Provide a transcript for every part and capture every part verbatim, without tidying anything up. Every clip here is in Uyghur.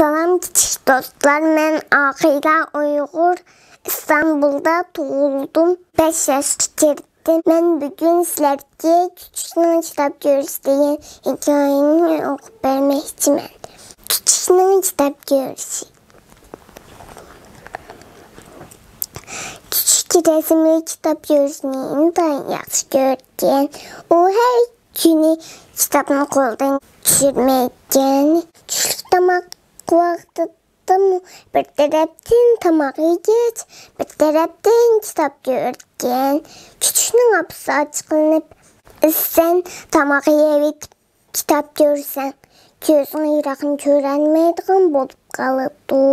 سالام كىچىك دوستلار، مەن ئاقىلە ئۇيغۇر، ئىستانبۇلدا تۇغۇلدۇم. بەش ياشقا كىردىم. مەن بۈگۈن سىلەرگە كۈچۈكنىڭ كىتاب كۆرۈشى دېگەن ھېكايىنى ئوقۇپ بەرمەكچىمەن. كۈچۈكنىڭ كىتاب كۆرۈشى. كۈچۈك رەسىملىك كىتاب كۆرۈشنى ئىنتايىن ياخشى كۆرگەن. ئۇ ھەر كۈنى كىتابنى قولىدىن چۈشۈرمەيدىكەن. چۈشلۈك تاماق ۋاقتىدىمۇ بىر تەرەپتىن تاماق يېگەچ، بىر تەرەپتىن كىتاب كۆرگەن. كۈچۈكنىڭ ئاپىسى ئاچچىقلىنىپ، سەن تاماق يەۋېتىپ كىتاب كۆرسەڭ، كۆزۈڭ يىراقنى كۆرەلمەيدىغان بولۇپ قالىدۇ،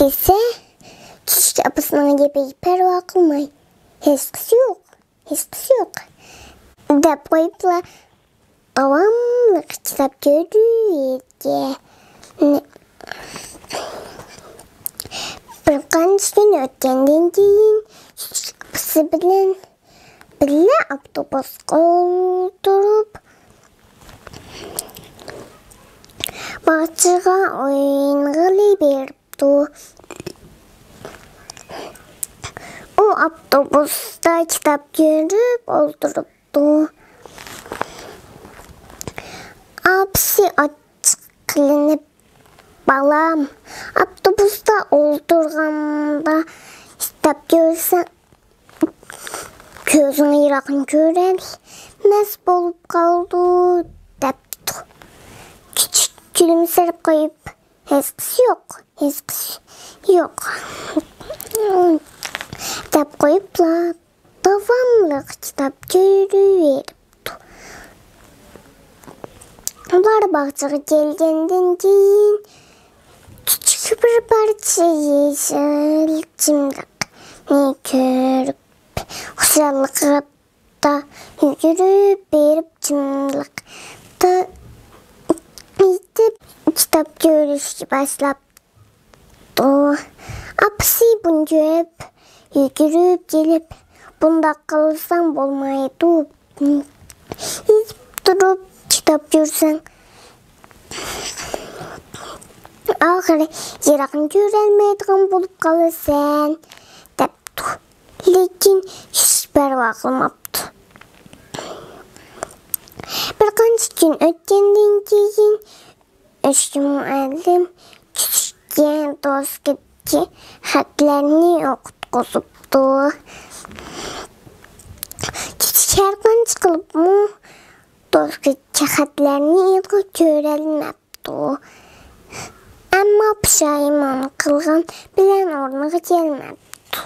دېسە، كۈچۈك ئاپىسىنىڭ گېپىگە پەرۋا قىلماي، ھېچقىسى يوق، ھېچقىسى يوق، دەپ قويۇپلا، داۋاملىق كىتاب كۆرۈۋەرگەن. بىر قانچە كۈن ئۆتكەندىن كېيىن، كۈچۈك ئاپىسى بىلەن بىللە ئاپتوبۇسقا ئولتۇرۇپ، باغچىغا ئوينىغىلى بېرىپتۇ. ئۇ ئاپتوبۇستا كىتاب كۆرۈپ ئولتۇرۇپتۇ. ئاپىسى ئاچچىقلىنىپ، بالام، ئاپتوبۇستا ئولتۇرغاندا كىتاب كۆرسەڭ، كۆزۈڭ يىراقنى كۆرەلمەس بولۇپ قالىدۇ، دەپتۇ. كۈچۈك كۈلۈمسىرەپ قويۇپ، ھېچقىسى يوق، ھېچقىسى يوق، دەپ قويۇپلا، داۋاملىق كىتاب كۆرۈۋېرىپتۇ. ئۇلار باغچىغا كەلگەندىن كېيىن، كۈچۈك بىر پارچە يېشىل چىملىقنى كۆرۈپ، خۇشاللىقتا يۈگۈرۈپ بېرىپ، چىملىقتا يېتىپ، كىتاب كۆرۈشكە باشلاپتۇ. ئاپىسى بۇنى كۆرۈپ، يۈگۈرۈپ كېلىپ، بۇنداق قىلساڭ بولمايدۇ. يېتىپ تۇرۇپ كىتاب كۆرسەڭ، ئاخىرى يىراقنى كۆرەلمەيدىغان بولۇپ قالىسەن، دەپتۇ. لېكىن ھېچ پەرۋا قىلماپتۇ. بىر قانچە كۈن ئۆتكەندىن كېيىن، ئۆچكە مۇئەللىم كۈچۈككە دوسكىدىكى خەتلەرنى ئوقۇتقۇزۇپتۇ. كۈچۈك ھەر قانچە قىلىپمۇ دوسكىدىكى خەتلەرنى ئېنىق كۆرەلمەپتۇ. ئەمما پۇشايمان قىلغان بىلەن ئورنىغا كەلمەپتۇ.